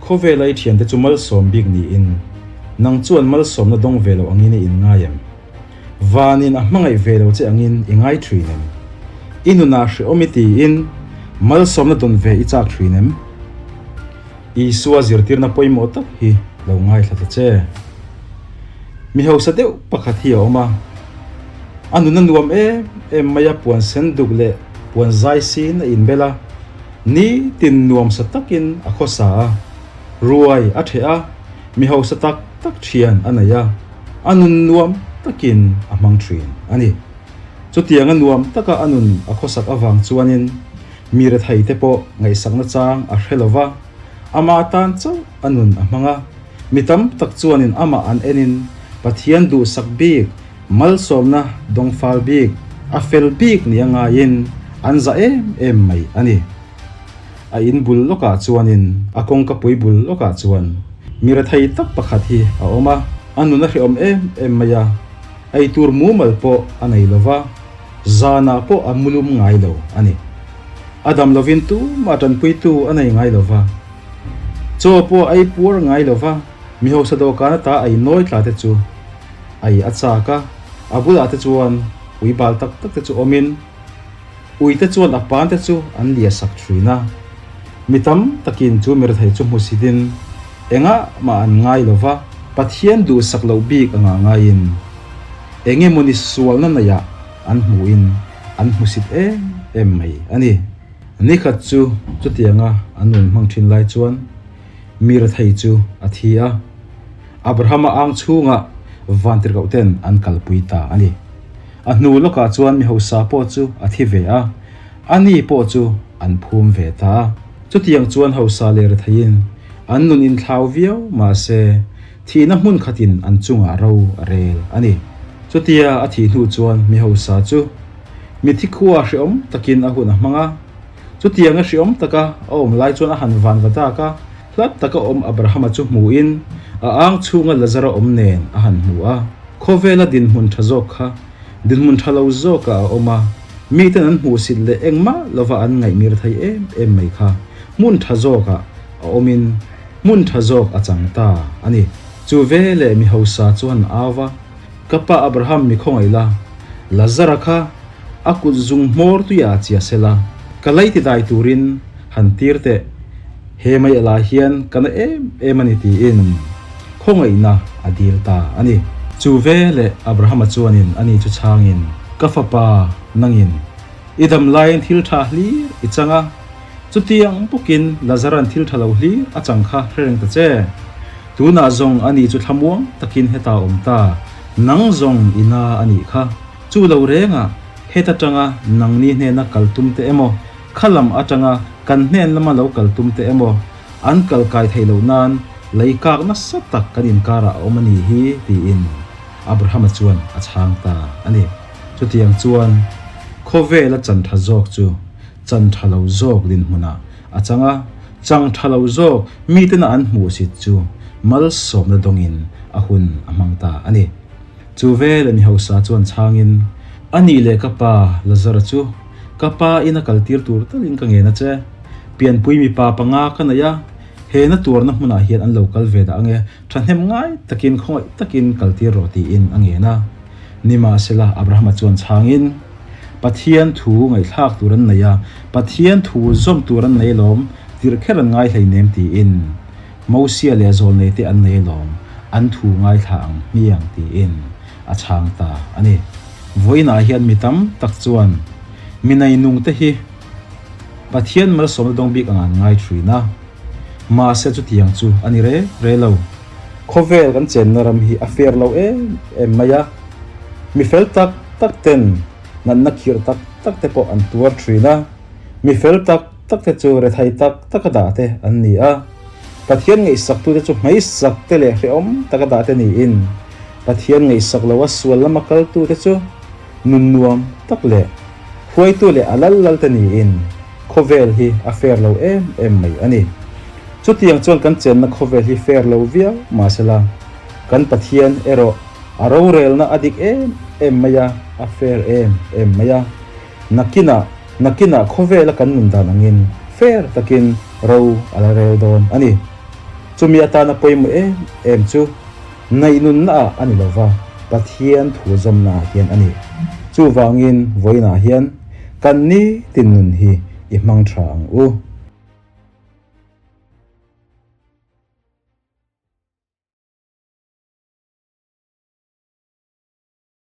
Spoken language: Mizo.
Khawvela i thiante chu malsawm bik niin, nang chuan malsawmna dawng ve lo angin i inngai em? Vanin a hmangaih ve lo che angin i ngai thin em? I nunah hrehawm i tiin malsawmna dawn ve i chak thin em? Isua zirtirna pawimawh tak hi lo ngaithla ta che. Mi hausa deuh pakhat hi a awm a, a nuna nuam em em mai a puan sen duk leh puan zai siin a inbel a, nitin nuamsa takin a khawsa a, ruai a theh a, mi hausa tak tak thian a nei a, a nun nuam takin a hmang thin a ni. Chutianga nuam taka a nun a khawsak avang chuanin mi rethei te pawh ngaihsakna chang a hre lo va, amah tan chauh a nun a hmang a. Mi tam tak chuanin amah an enin Pathian duhsak bik, malsawmna dawngfal bik, a fel bik nia ngaiin an za em em mai a ni. A in bul lawkah chuanin a kawngka pui bul lawkah chuan mi rethei tak pakhat hi a awm a, a nun a hrehawm em em mai a, eitur mumal pawh a nei lo va, zanah pawh a mulum ngai lo a ni. A dam lovin tumah tanpuitu a nei ngai lo va, chaw pawh a ei puar ngai lo va, mi hausa dawhkan ata a innawi tla te chu a ei a chak a, a bulah te chuan ui bal tak tak te chu awmin, Uite chuan a pante chu an lia sak thin a, mi tam takin chu mirethei chu hmusitin engah mah an ngai lo va, Pathian duhsak loh bik anga ngaiin eng emawni sualna neiah an hmuhin an hmusit em em mai a ni. Nikhat chu chutianga an nun hmang thin lai chuan mirethei chu a thi a, Abrahama ang chhungah vantirhkoh ten an kalpui ta a ni. A hnu lawkah chuan mi hausa pawh chu a thi ve a, a ni pawh chu an phum ve ta a. Chutiang chuan hausa leh retheiin an nun inthlau viau mahse thihna hmun khatin an chungah ro a rel a ni. Chutia a thih hnu chuan mi hausa chu mithi khua hrehawm takin a hun a hmang a. Chutianga hrehawm taka a awm lai chuan a han van va dak a, hlat taka awm Abrahama chu hmuhin a ang chhunga Lazara awm nen a han hmu a. Khawvela dinhmun tha zawk kha dinhmun tha lo zawkah a awm a, miten an hmuhsit leh engmah lova an ngaihmir thei em em mai kha hmun tha zawkah a awmin hmun tha zawk a chang ta a ni. Chu veleh mi hausa chuan a au va, Ka pa Abraham mi khawngaih la, Lazara kha a kut zung hmawr tuiah chia se la, ka lei ti dai turin han tir teh. He mai a lai hian ka na em em a ni tiin khawngaihna a dil ta a ni. Chu veleh Abrahama chuanin ani chu chhangin, Ka fapa, nangin i dam laiin thil tha hlir i chang a, chutiang bawkin Lazaran thil tha lo hlir a chang kha hre reng ta che. Tunah zawng ani chu thlamuang takin heta awm ta, nang zawng i na a nih kha. Chu lo rengah heta tanga nangni hnena kal tum te emaw, Kha lam atanga kan hnen lama lo kal tum te emaw, an kal kai theih loh nan lei kak nasa tak kan inkarah a awm a nih hi, tiin Abrahama chuan a chhang ta a ni. Chutiang chuan khawvela chan tha zawk chu chan tha lo zawk dinhmunah a chang a, chang tha lo zawk mitena an hmuhsit chu malsawmna dawngin a hun a hmang ta a ni. Chu vela mi hausa chuan chhangin, A nih leh ka pa Lazara chu Ka pa in a kal tir tur talin ka ngen a che. Pianpui mipa panga ka nei a, he na tuarna hmunah hian an lo kal ve dah ange, thahnem ngai takin khawngaih takin kal tir rawh tiin a ngen a. Nimahsela Abrahama chuan chhangin, Pathian thu ngaihthlak tur an nei a, Pathian thu zawm tur an nei alawm, tirh kher an ngai hleinem tiin Mosia leh zawlnei te an nei alawm, an thu ngaithla ang hmiang tiin a chhang ta a ni. Vawiinah hian mi tam tak chuan mi neinung te hi Pathian malsawmna dawng bik ang an ngai thin a, mahse chutiang chu a ni re re lo. Khawvel kan chenna ram hi a fair lo em em mai a, mi fel tak tak ten natna khirh tak tak te pawh an tuar thin a, mi fel tak tak te chu rethei tak taka dah te an ni a, Pathian ngaihsaktute chu hmeisak te leh hrehawm taka dah te niin Pathian ngaihsak loa sual lama kaltute chu nun nuam tak leh hruaitu leh a lal lal te niin khawvel hi a fair lo em em mai a ni. Chutiang chuan kan chenna khawvel hi fair lo viau mahsela kan Pathian erawh a rorelna a dik em em mai a, a fair em em mai a. Nakinah, nakinah khawvela kan nun dan angin fair takin ro a la rel dawn a ni. Chumi atana pawimawh em em chu ngaihnunnaah a ni lo va, Pathian thu zawmnaah hian a ni. Chuvangin vawiinah hian kan nitin nun hi i hmang tha ang u.